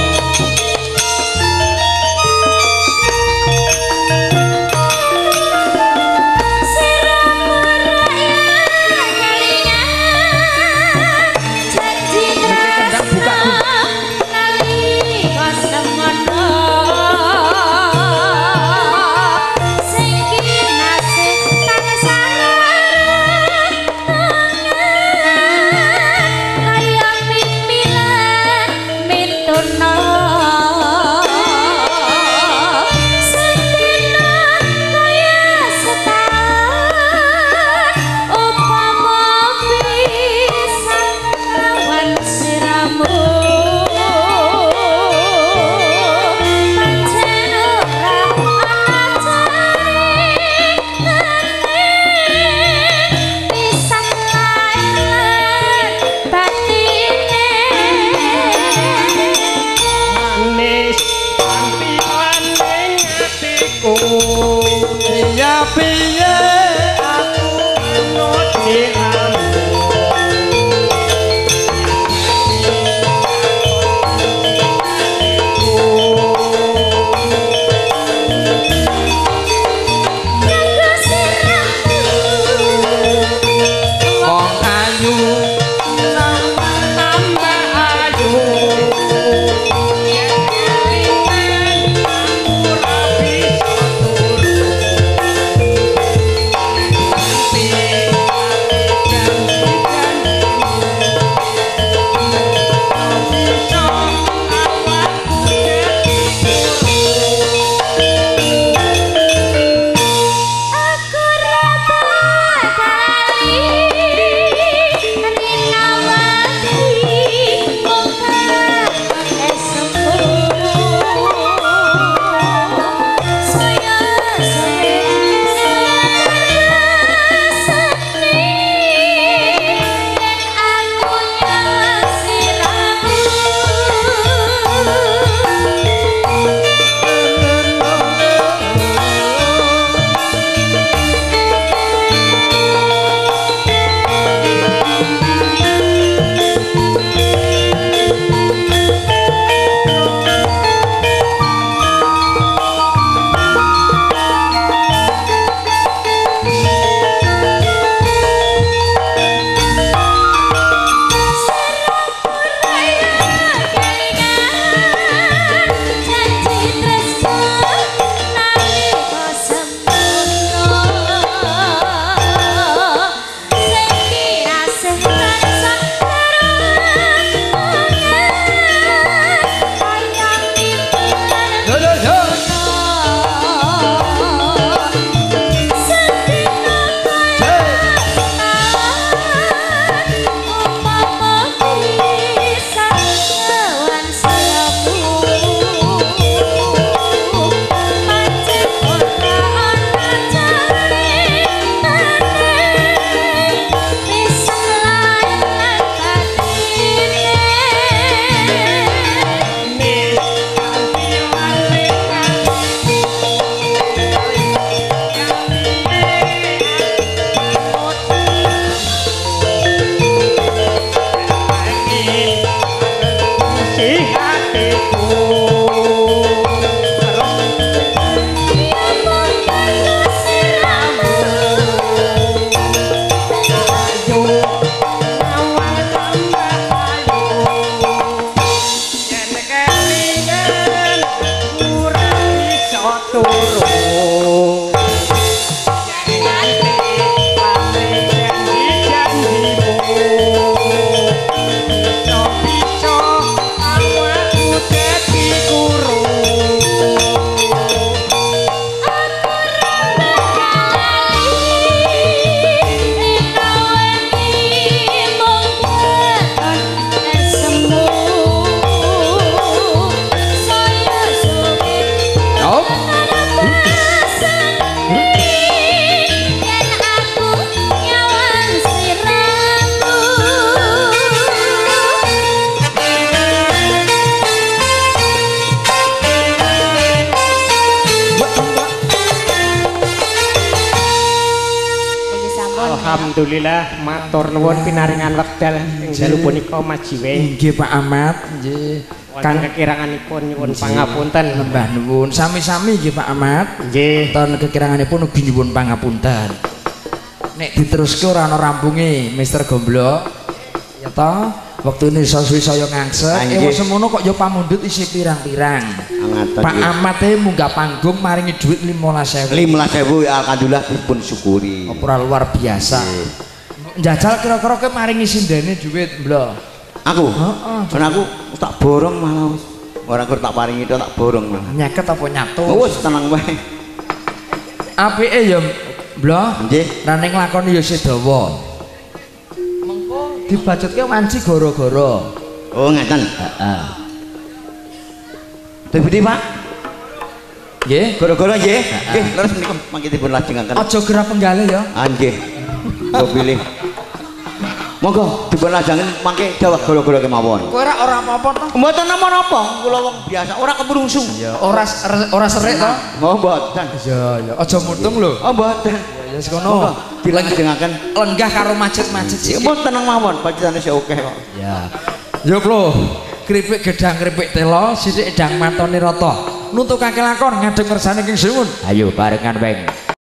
Alhamdulillah matur nuwun pinaringan wekdal ing dalu punika majiwe. Nggih Pak Ahmad, nggih. Kang kekiranganipun nyuwun pangapunten. Lembah nuwun. Sami-sami nggih Pak Ahmad. Nggih. Wonten kekiranganipun ugi nyuwun pangapunten. Nek diteruske ora ana rampunge, Mister Gomblok. Ya toh, wektune iso suwi saya ngangsek. Wong semono kok ya pamundhut isih pirang-pirang. Pak Ahmad e munggah panggung maringi dhuwit 15.000. 15.000 alhamdulillah dipun syukuri. Ora luar biasa. Njajal kira-kira kowe maringi sindene dhuwit, Mblo. Aku? Heeh. Ben aku tak borong malah wis. Ora kur tak paringi tok tak borong malah. Nyeket apa nyatu? Wis tenang wae. Apike ya, Mblo. Nggih. Rane nglakoni ya isih dawa. Mengko dibacutke wanci gara-gara. Oh, ngaten. Heeh. Dibudi, Pak. Nggih. Gara-gara nggih. Nggih, leres menika mangke dipun lajengaken. Aja gerah penggale ya. Ah nggih. Mbok pilih. Monggo dipun lajengaken mangke dawah gara-gara kemawon. Kowe ora apa-apa to? Mboten napa-napa, kula wong biasa, ora kemrungsung. Iya, ora serik to? Oh, mboten. Iya, iya. Aja mutung lho. Oh, mboten. Ya wis kono. Dilajengaken lenggah karo macet-macet sik. Mboten tenang mawon, bacane sik akeh kok. Ya. Yo lho, kripik gedang kripik telo, sithik edang matone rata. Nutukake lakon ngadeg ngersane King Siwun. Ayo barengan weng.